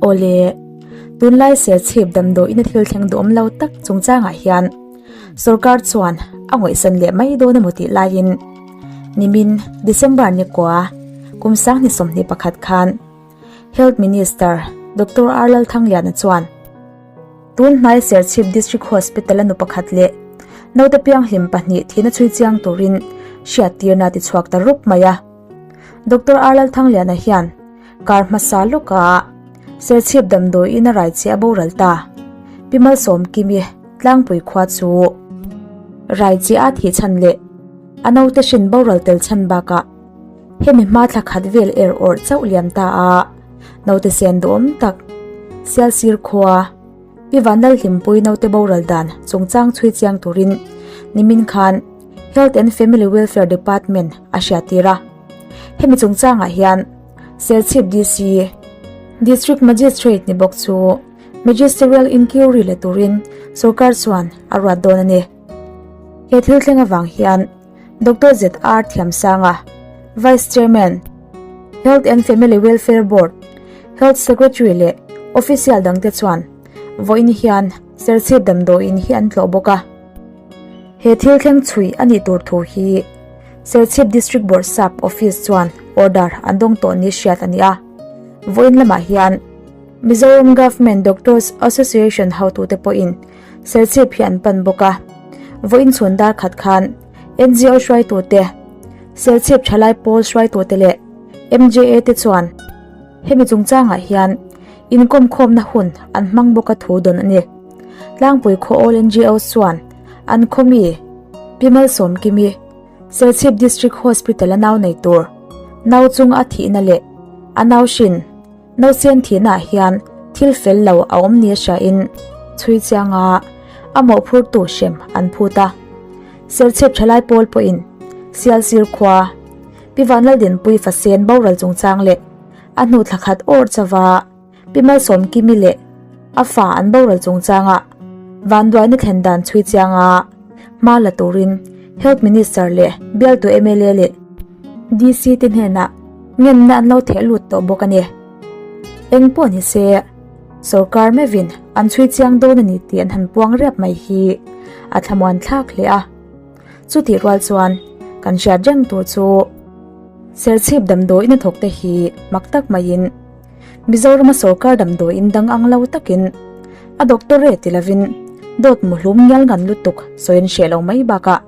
Awle, tunlai Serchhip damdawiin a thil thleng duhawm lo tak chungchangah hian sorkar chuan a ngawihsan leh mai dawn emaw tih laiin nimin December ni kua kum 2021 khan Health Minister Doctor R Lalthangliana chuan Tun hnai Serchhip District Hospital a nu pakhat leh naute pianghlim pahnih thihna chhui chiang turin hriattirna a ti chhuak ta rup mai a. Doctor R Lalthangliana hian kar hmasa lawka Serchhip damdawiin a rai che a boral ta. Pi Malsawmkimi tlangpui khua chu rai che a thih chhan leh a naute hrin boral tel chhan bakah Hemi hma thla khat vel er awrh chauh liam ta a, naute sen duhawm tak, Sialsir khua, Pi Vanlalhlimpui naute boral dan chungchang chhui chiang turin nimin khan Health and Family Welfare Department a hriattir a. Hemi chungchangah hian Serchhip DC, District Magistrate ni bawk chu Magisterial Inquiry la turin sorkar chuan a ruat dawn a ni. He thil thleng avang hian Doctor ZR Thiamsanga, Vice Chairman, Health and Family Welfare Board, Health Secretary leh Official dangte chuan vawiin hian Serchhip damdawiin hi an tlawh bawk a. He thil thleng chhui a nih tur thu hi Serchhip District Bawrhsap Office chuan order an dawng tawh ni hriat a ni a. Vawiin lamah hian Mizoram Government Doctors Association hotute pawhin Serchhip hi an pan bawk a, vawiin chhun dar khat khan NGO hruaitute, Serchhip thalai pawl hruaitute leh MJA te chuan hemi chungchangah hian inkawmkhawmna hun an hmang bawk a thu dawn a ni. Tlangpui khaw All NGOs chuan an khaw mi Pi Malsawmkimi, Serchhip District Hospital a nau nei tur nau chung a thihna leh a nau hrin, Nausen thihnaah hian thil fel lo a awm ni a hriain chhui chianga a mawhphurtu hrem an phut a. Serchhip thalai pawl pawhin Sialsir khua Pi Vanlaldinpui Fasen boral chungchang leh a hnu thla khat awr chauva Pi Malsawmkimi leh a fa an boral chungchanga vanduaina thlen dan chhui chianga hma la turin Health Minister leh bialtu mla leh DC te hnenah ngenna an lo theh lut tawh bawk a ni. Eng pawh ni se, sorkar meuhin an chhui chiang dawn a ni tih an han puang riap mai hi a thlamuan thlak hle a. Chutih rual chuan kan hriat reng tur chu Serchhip damdawiin a thawk te hi mak tak maiin Mizorama sorkar damdawiin dang ang lo takin a doctorate ti lovin dawt muhlum ngial ngan lutuk sawi an hreh lo mai bakah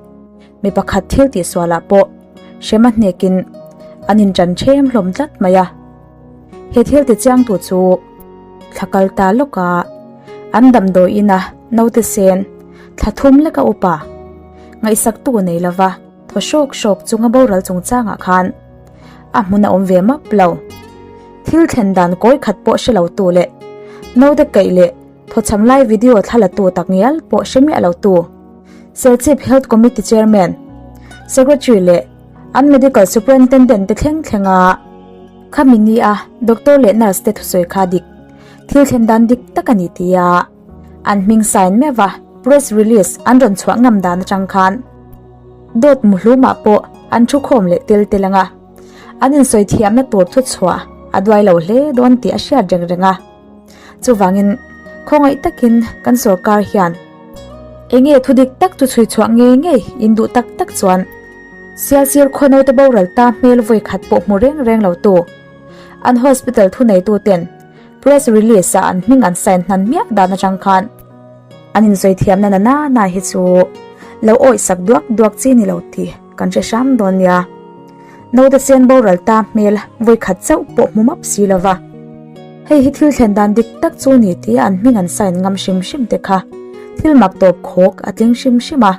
Mi pakhat thil tih sualah pawh hrema hnekin an inṭan ṭhem hlawm tlat mai a. He thil ti chiangtu chu thla kal ta lawka an damdawiin a naute sen thla thum leka upa ngaihsaktu nei lova thaw hrawk hrawk chunga boral chungchangah khan a hmun a awm ve map lo. Thil thlen dan kawi khat pawh hre lotu leh naute kaih leh Thawchham lai video thla la tu tak ngial pawh hre miah lo tu Serchhip Health Committee Chairman, Secretary leh an Medical Superintendent te thleng thleng a khami ni a doctor leh nurse te thusawi kha dik thil thlen dan dik tak a ni tia an hming sign meuh a press release an rawn chhuah ngam dan atang khan dawt muhlumah pawh an thu khawm leh tel tel ang a an insawi thiamna tur thuchhuah a duai lo hle dawn tih a hriat reng reng a. Chuvangin, khawngaih takin kan sorkar hian enge thu dik tak chu chhui chhuah ngei ngei in duh tak tak chuan Sialsir khaw naute boral ta hmel vawi khat pawh hmu reng reng lo tu an hospital thuneitu ten press release ah an hming an sign hnan hmiah dan atang khan an insawi thiamna na na na hi chu lo awih sak duak duak chi ni lo tih kan hre hram dawn nia. Naute sen boral ta hmel vawi khat chauh pawh hmu map si lova. Hei hi thil thlen dan dik tak chu ni tia an hming an sign ngam hrim hrim te kha thil mak tawp khawk a tling hrim hrim a.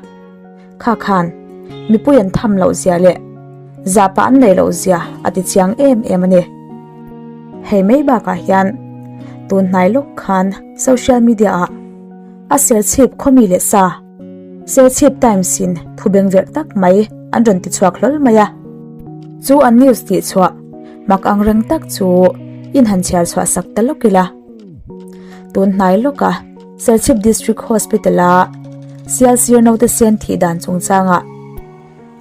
Kha khan mipui an tham loh zia leh zahpah an neih loh zia a ti chiang em em a ni. Hei mai bakah hian tun hnai lawk khan social media ah a serchhip khawmi leh sa Serchhip Times in thu bengverh tak mai an rawn ti chhuak hlawl mai a. Chu an news tih chhuah mak ang reng tak chu in han chhiar chhuah sak ta lawk ila. Tun hnai lawka Serchhip District Hospital a Sialsir naute sen thih dan chungchangah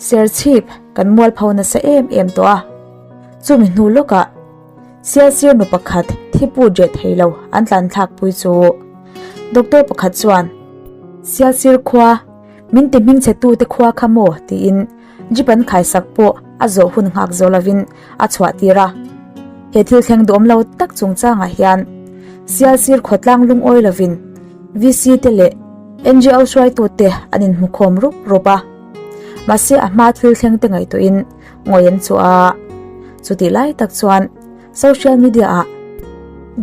Serchhip kan mualpho nasa em em tawh a. Chumi hnu lawkah Sialsir nu pakhat thi put reh thei lo an tlan thlak pui chu doctor pakhat chuan Sialsir khua min ti hming chhe tute khua kha maw tiin jeep an khaisak pawh a zawh hun nghak zo lovin a chhuah tir a. He thil thleng duhawm lo tak chungchangah hian Sialsir khawtlang lungawi lovin VC te leh NGO hruaitute an inhmukhawm rup rup a. Mahse a hma thil thleng te ngaihtuahin ngawi an chhuah a. Chutih lai tak chuan social media ah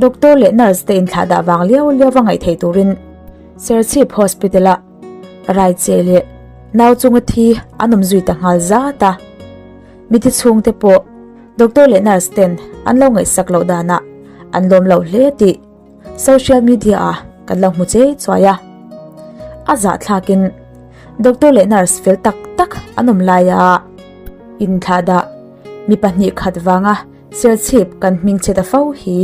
doctor leh nurse te inthlahdah vang liau liau a ngaih theih turin Serchhip Hospital ah Raiche leh nau chunga thi an awm zui ta nghal zat a. Mithi chhungte pawh doctor leh nurse ten an lo ngaihsak loh danah an lawm lo hle tih social media ah kan lo hmu chei chuai a. A zahthlakin doctor leh nurse fel tak tak an awm lai a, inthlahdah mi pahnih khat vanga Serchhip kan hming chhe ta fo hi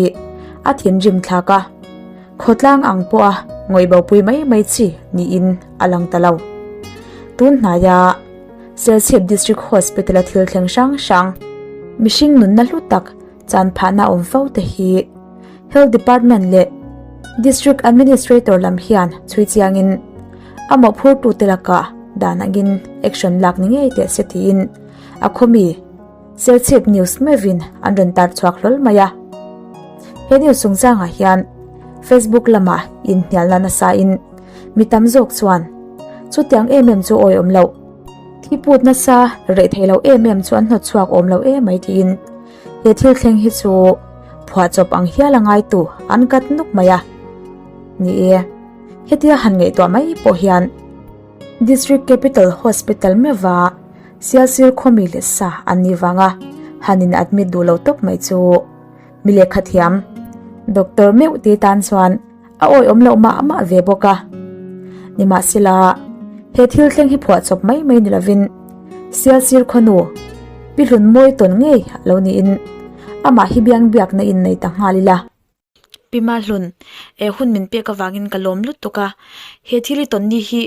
a thinrim thlak a, khawtlang ang pawha ngawih bopui mai mai chi niin a lang ta lo. Tun hnaia Serchhip District Hospital a thil thleng hrang hrang mihring nunna hlu tak chan phahna awm fo te hi Health Department leh District Administrator lam hian chhui chiangin a mawhphurtute lakah dan angin action lak ni ngei teh se tiin a khawmi Serchhip News meuhin an rawn tar chhuak hlawl mai a. He news chungchangah hian Facebook lamah inhnialna nasa in mi tam zawk chuan chutiang em em chu awi awm loh, thi put nasa reh thei lo em em chu an hnawt chhuak awm lo em mai tiin he thil thleng hi chu phuahchawp ang hial a ngaitu an kat nuk mai a. Ni e, hetia han ngaihtuah mai pawh hian District Capital Hospital meuha Sialsir khawmi leh sa an nih vanga han in admit duh lo tawp mai chu mi lehkha thiam doctor meuh te tan chuan a awihawm loh mah mah ve bawk a. Nimahsela he thil thleng hi phuahchawp mai mai ni lovin Sialsir khawnu Pi Hlunmawi tawn ngei a lo niin amah hi biang biakna in nei ta nghal ila. Pi Mahlun, e hun min pek avangin ka lawm lutuk a, he thil i tawn ni hi.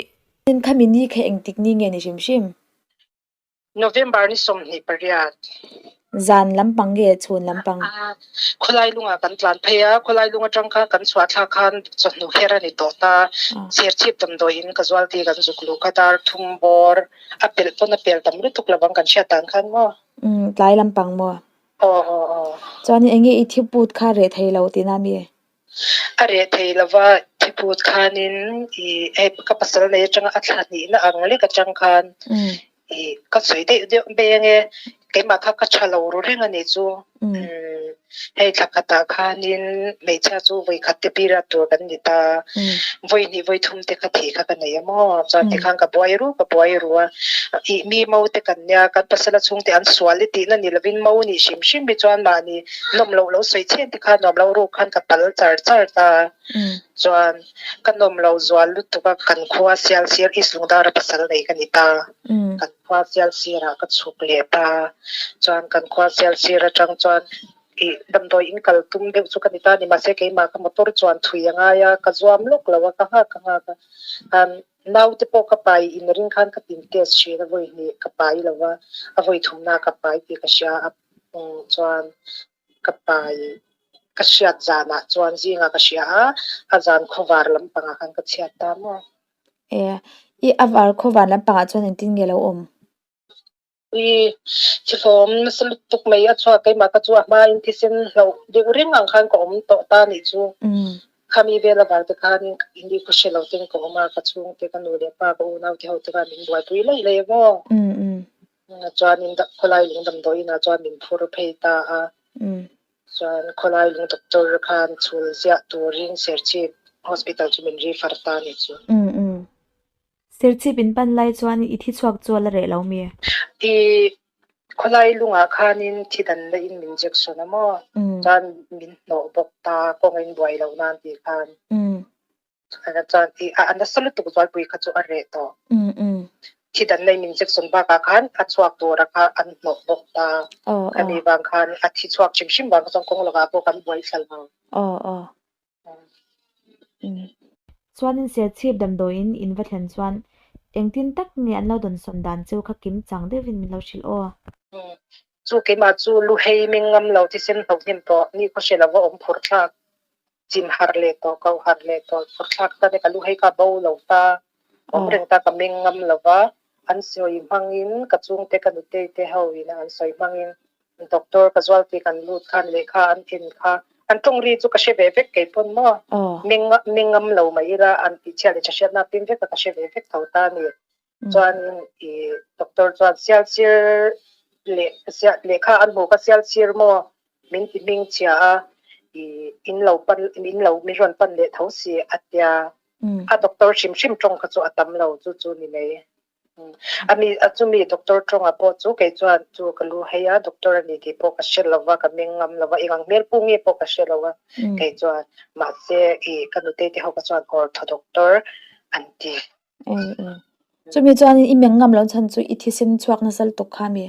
Tin khami ni kha engtik ni nge ni hrim hrim? November ni 28. Zan lampang nge chhun lampang? Khawlai lungah kan tlan phei a, khawlai lung atang khan kan chhuah thlak khan chawhnu her a ni tawh ta. Serchhip damdawi in ka zual ti kan zuk luh kha dar thum bawr a pelh pawn a pel tam lutuk lovang kan hriat dan khan maw? Umm tlai lampang maw? Aw aw aw. Chuan enge i thi put kha reh thei lo tihna mi? A reh thei lova thi put khanin i hei ka pasal nei atanga a thla hnihna ang lek atang khan i ka sawi deuh deuh mai ange keimah kha ka tha lo ru reng a nih chu. Hei thla khatah khanin hmeichhia chu vawi khat te period tur kan ni ta, vawi hnih vawi thum te kha thih kha ka nei a maw, chuan tikhan ka buai ru ka buai ru a, ih mi mo te kan nia kan pasala chhungte an sual i tihna ni lovin mo nih hrim hrim hi chuan mahni nawm loh lo sawi chhen te kha nuam lo ruk khan ka tal char char ta, chuan ka nawm lo zual lutuk a kan khua sial sir East Lungdara pasal nei ka ni ta, kan khua sial sirah ka chhuk leh ta, chuan kan khua sial sir atang chuan ih damdawi in kal tum deuh chu ka ni ta a ni mahse keimah ka motor chuan thui a ngai a ka zuam lawk lo a ka nghak ka nghak a khan naute pawh ka pai in ring khan ka tin test thin a vawi hnih ka pai lo va a vawi thumna ka pai tih ka hria a chuan ka pai ka hriat zanah chuan zingah ka hria a a zan khawvar lampangah khan ka chhiat ta maw. E i a var khawvar lampangah chuan engtin nge lo awm? I thihlawm nasa lutuk mai a chhuak keimah ka chu a hmain thisen hlauh deuh reng ang khan ka awm tawh ta nih chu. Khami vel avang te khan Hindi khaw hre lo ten ka awm a, ka chhungte ka nu leh pa ka unau te ho te khan min buaipui laih laih a maw. Chuanin khawlai lung damdawi inah chuan min phur phei ta a. Chuan khawlai lung doctor khan chhul ziah turin Serchhip Hospital chu min refer ta nih chu. Serchhip in pan lai chuan i thi chhuak chu a la reh lo mi? I khawlai lungah khanin thi dan la in min injection a maw? Chuan min hnawh bawk ta kawng in buai loh nan tih khan. Chuan i a nasa lutuk zualpui kha chu a reh tawh. Thi dan la in min injection bakah khan a chhuak tura kha an hnawh bawk ta. Khami vang khan a thi chhuak hrim hrim vang kha chuan kawng lakah pawh kan buai thla lo. Chuanin Serchhip damdawiin in va thlen chuan engtin tak nge an lo dawnsawn dan chu kha kim chang deuhin min lo hrilh aw. Chu keimah chu lu hei meng ngam lo thisen hloh hnem tawh ni khaw hre lova awm phur thlak chim harh leh tawh koh harh leh tawh phur thlak ta ka lu hei kha bo lo ta awm reng ta ka meng ngam lova an sawi hmangin ka chungte ka nutei te ho in an sawi hmangin doctor ka zual tih kan lut khan lehkha an en kha an tawng ri chu ka hre ve vek kei pawn maw meng meng ngam lo mai ila an tih chhiat leh tha hriatna pin vek a ka hre ve vek tho ta a ni. Chuanin ih doctor chuan sial sir leh lehkha an hmuh kha sial sir maw min ti hming chhia a ih in lo pan min lo min rawn pan leh tho si a tia a doctor hrim hrim tawng kha chu a tam lo chu chu ni mai ami a chumi doctor tawng ah pawh chu kei chuan chu ka lu hei a doctor a ni tih pawh ka hre lo va ka meng ngam lo va eng ang hmel pung nge pawh ka hre lo a kei chuan mahse ih ka nutei te ho kha chuan ortho doctor an ti. Chumi chuanin i meng ngam lo chhan chu i thisen chhuak nasa lutuk kha mi?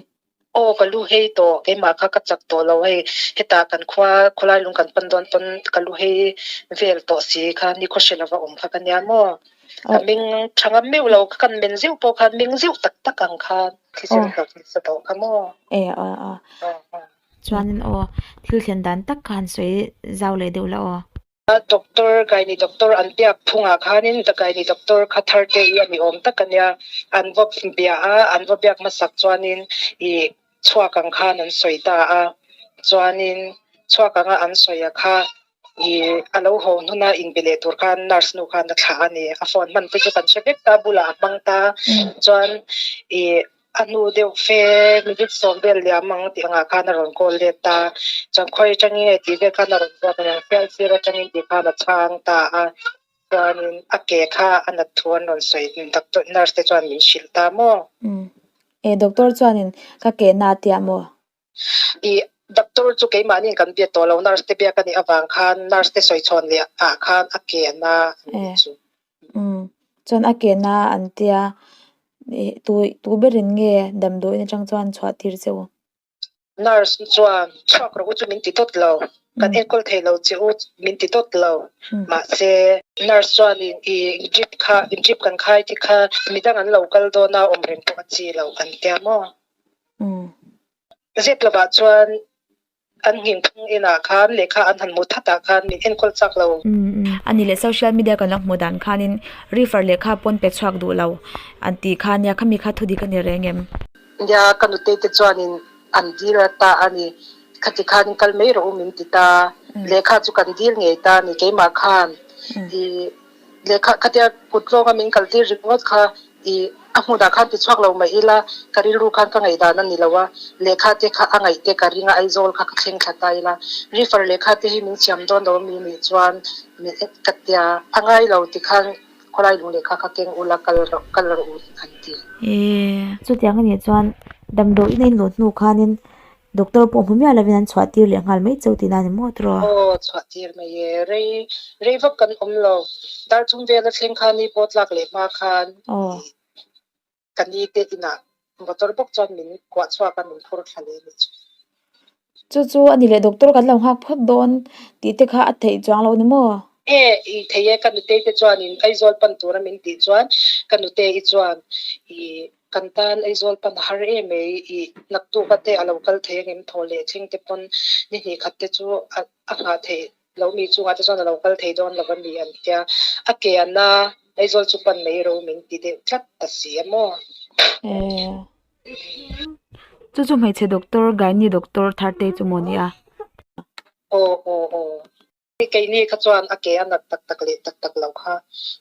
Aw ka lu hei tawh keimah kha ka chak tawh lo hei hetah kan khua khawlai lung kan pan dawn pawn ka lu hei vel tawh si kha ni khaw hre lova awm kha ka nia maw ka meng tha ngam meuh lo ka kan men zeuh pawh khan meng zeuh tak tak ang khan thisen hlawk nasa tawh kha maw. E a a chuanin aw thil thlen dan tak kha han sawi zau leh deuh la aw. Doctor Gaini Doctor an biak phungah khanin Gaini Doctor kha thar te hi a ni awm tak a nia. An va bia a, an va biak hmasak chuanin ih chhuak ang khan an sawi ta a. Chuanin chhuak anga an sawi a kha ih a lo haw hnuna inbe leh tur khan nurse nu khan a thlah a ni. A phone hman te chu kan hre vek ta, a bulah a hmang ta. Chuan ih A hnu deuh fe minute sawm vel liam ang tih angah khan a rawn call let ta. Chuan khawi atangin nge tih vel khan a rawn zawt aniang fial sir atangin tih khan a chhang ta a. Chuanin a ke kha a nat thu an rawn sawi doctor nurse te chuan min hrilh ta maw? Umm. E doctor chuanin ka ke na tia maw? I doctor chu keimahniin kan biak tawh lo nurse te biak a nih avang khan nurse te sawi chhawn leh ah khan a ke na an tih chu. Umm chuan a ke na an tia tu tu berin nge damdawiin atang chuan chhuah tir che u? Nurse chuan chhuak rawh u chu min ti dawt lo kan enkawl thei lo che u min ti dawt lo mahse nurse chuanin i drip kha drip kan khai te kha midang an lo kal dawn a awm reng pawh a chi lo an tia maw? Zep lovah chuan an nghing phung inah khan lehkha an han hmu that ah khan min enkawl chak lo. A ni leh social media kan lo hmuh dan khanin refer lehkha pawn pe chhuak duh lo an tih kha nia khami kha thudik a ni reng em? Nia ka nutei te chuanin an dil a ta a ni. Khati khan kal mai rawh u min ti ta. Lehkha chu kan dil ngei ta a ni keimah khan i Lehkha khatia kut tlawnga min kal tir ringawt kha i a hmunah khan ti chhuak lo mai ila ka rilru khan ka ngaihdan a ni lo a, lehkha te kha a ngaih te ka ring a Aizawl kha ka thleng thla ta ila refer lehkha te hi min siam dawn lo ami nih chuan min ka tia a ngai lo ti khan khawlai lung lehkha kha keng ula kal rawh kal rawh u an ti. Chutiang a nih chuan damdawiin a inluh hnu khanin Doctor pawh hmu miah lovin an chhuah tir leh nghal mai cheu tihna a ni maw tiraw? Aw, chhuah tir mai e. Rei, rei vak kan awm lo. Dar thum vel a thleng khan ni pawh tlak leh hma khan ka ni te inah motor bawk chuan min kuah chhuak a, min phur thla leh a ni chu. Chu chu a ni leh doctor kan lo nghak phawt dawn tih te kha a theih chuang lo ni maw? E, i thei e, ka nutei te chuanin Aizawl pan tura min tih chuan ka nutei chuan i Kan tan Aizawl pan a har em mai i naktuk te a lo kal thei angem thaw leh thleng te pawn ni hnih khat te chu a nghah theih lo mi chungah te chuan a lo kal thei dawn lo a ni an tia a ke a na Aizawl chu pan mai ro min ti deuh tlat ta si a maw. Chu chu hmeichhe doctor Gynae doctor thar te chu maw nia. Aw aw aw. Keini kha chuan a ke a nat tak tak leh tak tak lo kha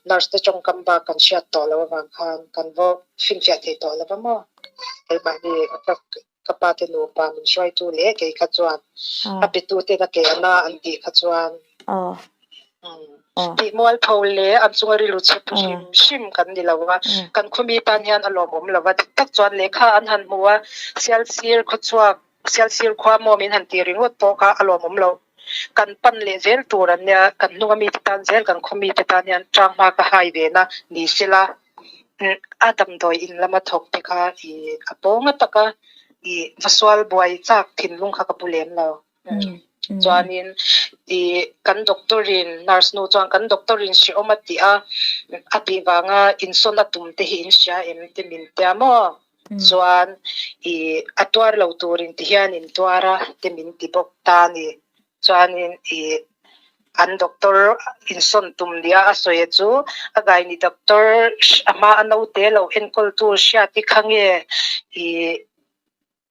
nurse te tawngkam bak kan hriat tawh loh avang khan kan vaw finfiah thei tawh lo va maw? Keimahni ka pa te nupa min hruaitu leh kei kha chuan a petu ten a ke a na an tih kha chuan tih mualpho leh an chunga rilru chhe pu hrim hrim kan ni lo a, kan khawmi tan hian a lawmawm lo va, dik tak chuan lehkha an han hmu a, Sialsir khawchhuak Sialsir khua maw min han ti ringawt pawh kha a lawmawm lo. Kan pan leh zel tur an nia, kan hnunga mite tan zel, kan khaw mite tan hian tang hma ka hai ve na ni sela a damdawi in lama thawk te kha ih a pawng a taka ih va sual buai chak thinlung kha ka pu lem lo. Chuanin ih kan doctor in nurse nu chuan kan doctor in hrehawm a tih a, a tih vanga insawn a tum te hi in hria em te min tia maw? Chuan i a tuar lo turin ti hian in tuar a te min ti bawk ta a ni. Chuanin i an doctor insawn tum nia a sawi chu a gaini doctor a hma a naute lo enkawltu hriat i kha nge i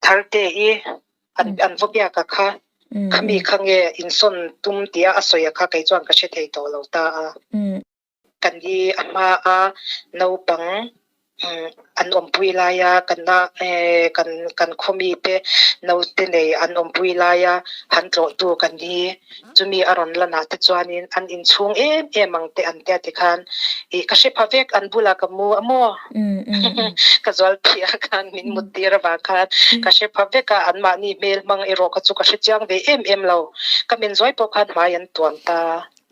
Tharte i an an va biak a kha khami kha nge insawn tum tia a sawi a kha kei chuan ka hre thei tawh lo ta a. Kan hi a hma a naupang an awmpui lai a kan na kan kan khaw mite naute nei an awmpui lai a han tlawhtu kan hi chumi a rawn lanah te chuanin an inchhung em em ang te an tia tikhan ih ka hre pha vek an bulah ka mu a maw ka zual phiah khan min mut tir avang khan ka hre pha vek a anmahni hmel hmang erawh kha chu ka hre chiang ve em em lo ka men zuai pawh khan hmai an tuam ta.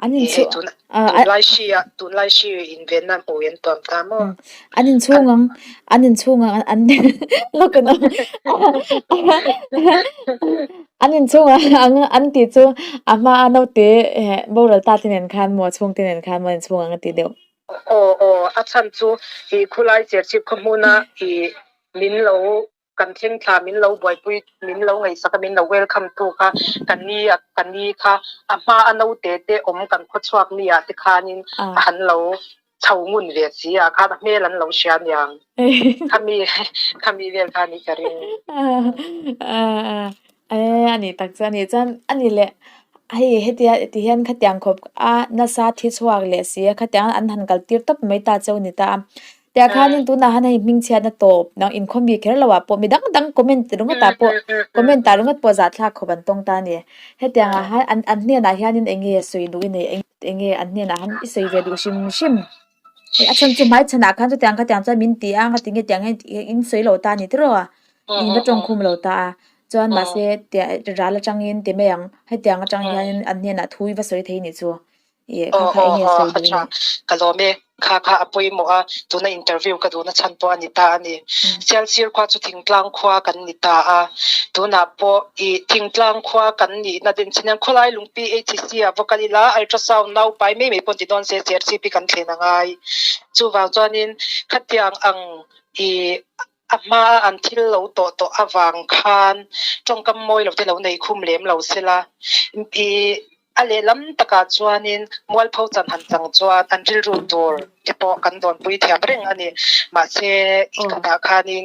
An in chu tunlai hri ah tunlai hri invenna hmuh an tuam ta maw? An in chhung ang an in chhung ang an lawk an an in chhung ang an tih chu a hma a naute boral ta te nen khan maw chhungte nen khan maw an in chhung ang a tih deuh. Aw aw a chhan chu ih khulai Serchhip khaw hmuna ih min lo Kan thleng thla min lo buaipui, min lo ngaihsak a, min lo welcome tu kha ka ni a, ka ni kha a hma a naute te awm kan khaw chhuak mi ah te khanin a han lo chho ngun ve si a khan a hmel an lo hria aniang. Khami khami vel kha a nih ka ring. E a nih tak chu a nih chuan a ni leh hei hetia ti hian khatiang khawp a nasa thi chhuak leh si a khatiang an han kal tir tawp mai ta cheu a ni ta a. Tiah khanin tunah han hei hmingchhiatna tawp nang inkhawm bik kher loah pawh mi dang dang comment ringawt ah pawh comment ah ringawt pawh zahthlak khawp an tawng ta a ni. Hetiang ah hian an an hnenah hianin eng nge sawi duh i nei eng nge an hnenah han i sawi ve duh hrim hrim. A chhan chu hmaichhanah khan chutiang khatiang chuan min ti a ngati nge tiang hian in sawi lo ta a ni tiraw a in va tawngkhum lo ta a chuan mahse tiah ral atangin ti mai ang hetiang atang hianin an hnenah thu i va sawi thei nih chu. Aw aw aw a tha ka lawm e kha kha a pawimawh a tuna interview ka duhna chhan pawh a ni ta a ni Sialsir khua chu thingtlang khua kan ni ta a tunah pawh ih thingtlang khua kan nihna din chin hian khawlai lungpi HCC ah va kal ila ultrasound naupai mai mai pawh an ti dawn se Serchhip hi kan thlen a ngai chuvang chuanin khatiang ang ih A hmaa an thil lo tawh tawh avang khan tawngkam mawi lo te lo nei khum lem lo sela. Ih a lehlam takah chuanin mualpho chan han chang chuan an rilru tur te pawh kan dawnpui thiam reng a ni. Mahse i khatah khanin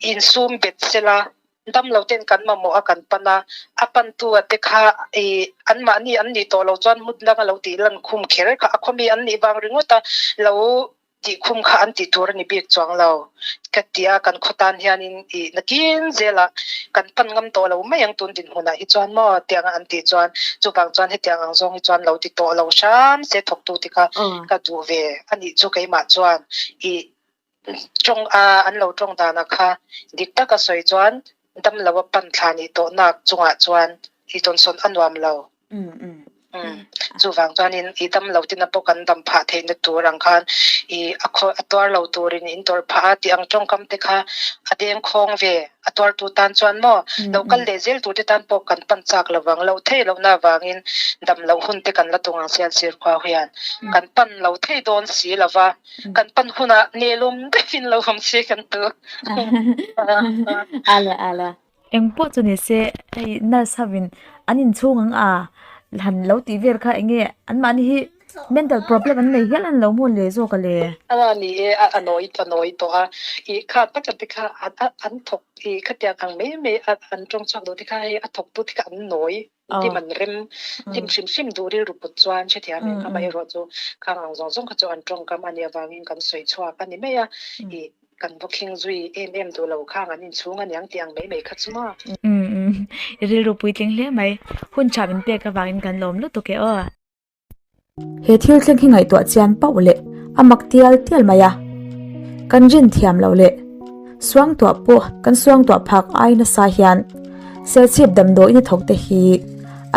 insum bet sela, dam lo ten kan mamawh a kan pan a, a pantu a te kha ih anmahni an nih tawh lo chuan hmun danga lo tih lan khum kher kha a khawmi an nih vang ringawt a lo Tih khum kha an tih tur a ni bik chuang lo. Ka ti a, kan khaw tan hianin ih nakin zelah kan pan ngam tawh lo mai ang tun dinhmunah hi chuan maw tianga an tih chuan chuvang chuan hetiang ang zawng hi chuan lo ti tawh lo hram se thawktu te kha ka duh ve a nih chu keimah chuan ih tawng a an lo tawng danah kha dik taka sawi chuan damlo a pan thla nih tawh nak chungah chuan ih tawnsawn a nuam lo. Chuvang chuanin i dam lo tina pawh kan dam phah theihna tur ang khan i a khaw a tuar lo turin in tawrh phah a tih ang tawngkam te kha a deng khawng ve a tuartu tan chuan maw lo kal leh zel tur te tan pawh kan pan chak lo vang lo thei lohna avangin dam loh hun te kan la tung ang sial sir khua hian kan pan lo thei dawn si lo va kan pan hunah nelawm deuhin lo awm se kan tu. Ala ala. Eng pawh chu ni se hei nurse ho in an inchhung ang a han lo tih vel kha eng nge an mahni hi mental problem an nei hial an lo maw le zawk a le. A ni e a a nawi a nawi tawh a ih kha taka te kha a an thawk ih khatiang ang mai mai a an tawng chhuak duh te kha hei a thawk tu te kha an nawi hnim an rem hnim hrim hrim duh rilru put chuan hrethiam em amaherawhchu khang ang zawng zawng kha chu an tawngkam a nih avangin kan sawi chhuak a ni mai a ih Kan va khing zui em em duh lo khang an inchhung aniang tih ang mai mai kha chu maw. Umm umm i rilru puitling hle mai. Hun tha min pek avangin kan lawm lutuk e aw. He thil thleng hi ngaihtuah chian pauh leh a mak tial tial mai a. Kan rin thiam loh leh suangtuah pawh kan suangtuah phak ai nasa hian Serchhip damdawiin a thawk te hi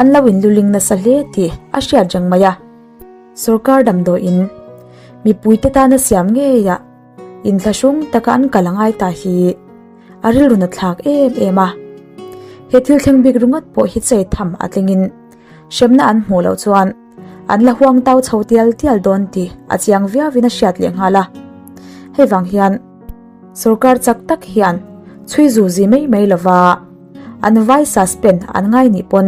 an lo inluling nasa hle tih a hriat reng mai a. Sorkar damdawiin mipuite tana siam ngei ah Inthlahrung taka an kal angai ta hi a rilru na thlak em em a. He thil thleng bik ringawt pawh hi chei tham a tlingin hremna an hmuh loh chuan an la huang tau chho tial tial dawn tih a chiang viauin a hriat leh nghal a. Hei vang hian. Sorkar chak tak hian chhui zu zi mai mai lova an vai suspend an ngai nih pawn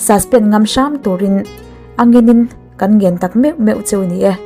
suspend ngam hram turin a ngenin kan ngen tak meuh meuh cheu ni e.